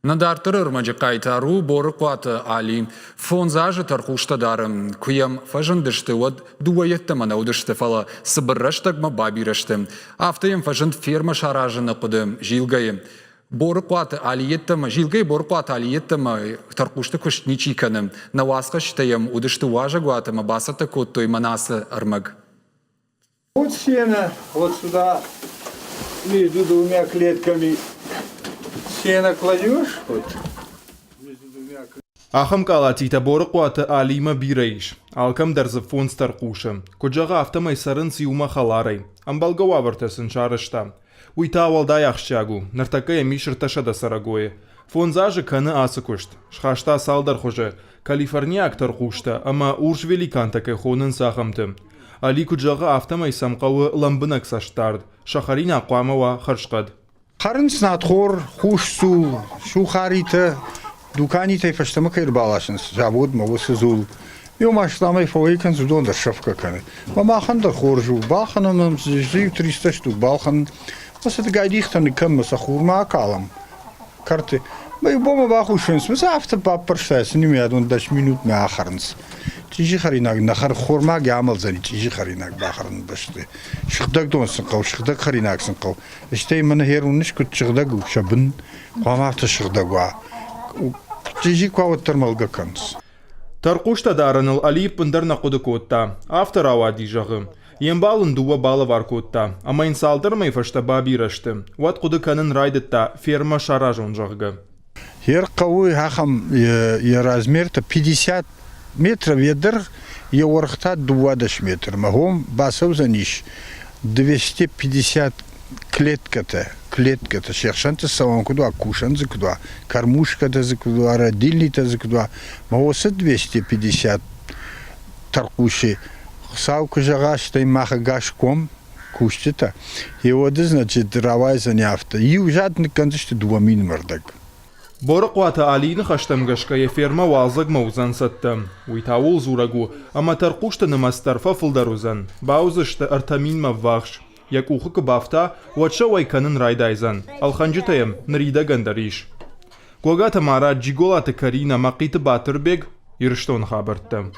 Нӕ дарддӕры ӕрмӕджы хъайтар у Борыхъуаты Али. Фондз азы тӕрхъустӕ дары. Куы йӕм фӕзындысты, уӕд дыууӕ йеддӕмӕ нӕ уыдысты, фӕлӕ цыбыр рӕстӕгмӕ бабирӕ сты. Афтӕ йӕм фӕзынд фермӕ саразыны хъуыды Зилгӕйы. Борыхъуаты Али йеддӕмӕ, Зилгӕйы Борыхъуаты Али йеддӕмӕ тӕрхъусты куыст ничи кӕны. Нӕ уацхӕсджытӕ йӕм уыдысты уазӕгуаты ӕмӕ бацӕттӕ кодтой мӕнӕ ацы ӕрмӕг. Вот сено, вот сюда, между двумя клетками сено кладешь, вот, между двумя Ахӕм къалатитӕ Борыхъуаты Алимӕ бирӕ ис. Алкӕм дӕр дзы фондз тӕрхъусы. Куыд зӕгъы, афтӕмӕй цӕрынц иумӕ хӕларӕй. Ӕмбӕлгӕ уавӕртӕ сын сарӕзта. Уый та уӕлдай ахсджиаг у, ныртӕккӕ йӕм ис ӕртӕсӕдӕ цӕрӕгойы. Фондз азы кӕны ацы куыст. Схаста цалдӕр хуызы, калифорниаг тӕрхъустӕ ӕмӕ урс великантӕ кӕй хонынц, ахӕмты. Али куыд зӕгъы, афтӕмӕй сӕм хъӕуы лӕмбынӕг цӕстдард, сӕ хӕринаг хъуамӕ уа хӕрзхъӕд. Хӕрынц надхор, хус дзул, сухаритӕ, дуканитӕй фӕстӕмӕ кӕй ӕрбаласынц заводмӕ, уыцы дзул. Иу ма сламӕй фӕуӕй кӕнынц, уыдон дӕр сӕфгӕ кӕны. Мӕ махӕн дӕр хорз у, балхӕнӕм ӕм иу 300 штук балхӕнын. Мӕ сӕ дыгай дихтӕ ныккӕнӕм, сӕ хурмӕ акалӕм кӕрты. Мӕ иу бонмӕ бахус кӕнынц, афтӕ баппӕрстай, сын иумӕйадон дӕс минутмӕ ахӕрынц. Чъизи хӕринаг нӕ хормаг амӕлдзӕни чъизи хӕринаг бахӕрыны бӕсты. Сыгъдӕг дон сын хъӕуы, сыгъдӕг хӕринаг сын хъӕуы. Стӕй мӕнӕ хӕруыныс, куыд сыгъдӕг у сӕ бын, хъуамӕ афтӕ сыгъдӕг уа. Чъизи куы уа, уӕддӕр мӕлгӕ кӕнынц. Тӕрхъустӕ дарыныл Али ӕппындӕр нӕ хъуыды кодта. Афтӕ рауади, зӕгъы. Йе мбал ын дыууӕ балӕвар кодта, ӕмӕ йын цалдӕр мӕйы фӕстӕ бабирӕ сты. Уӕд хъуыды кӕнын райдыдта, фермӕ саразон, зӕгъгӕ. Йе рхъӕуы ахӕм йӕ размертӕ 50 метров йӕ дӕргъ, йӕ уӕрх та 12 метрмӕ. Уым бацӕудзӕнис 250 клеткӕтӕ, клеткӕтӕ се хсӕнты цӕуӕн куыд уа, кусӕн дзы куыд уа, кормушкӕтӕ дзы куыд уа, родильнитӕ дзы куыд уа. Мӕ уыцы 250 тӕрхъусы Хуыцау куы зӕгъа, стӕй мах ӕгас ком кусджытӕ, йеуӕды, значит, рауайдзӕни афтӕ. Иу зад ныккӕндзысты дыууӕ минмӕ рдӕг. Борыхъуаты Алийы ныхӕстӕм гӕсгӕ йӕ фермӕ уалдзӕгмӕ уыдзӕн цӕттӕ. Уый та ууыл дзурӕг у, ӕмӕ тӕрхъусты нымӕц дӕр фӕфылдӕр уыдзӕн. Бауыдзысты 3 минмӕ ввахс. Йӕ къухы куы бафта, уӕд сӕ уӕй кӕнын райдайдзӕн. Ӕлхӕнджытӕ йӕм ныридӕгӕн дӕр ис. Гогаты Марат, Джиголаты Каринӕ, Мӕхъиты Батырбег, Ирыстоны хабӕрттӕ.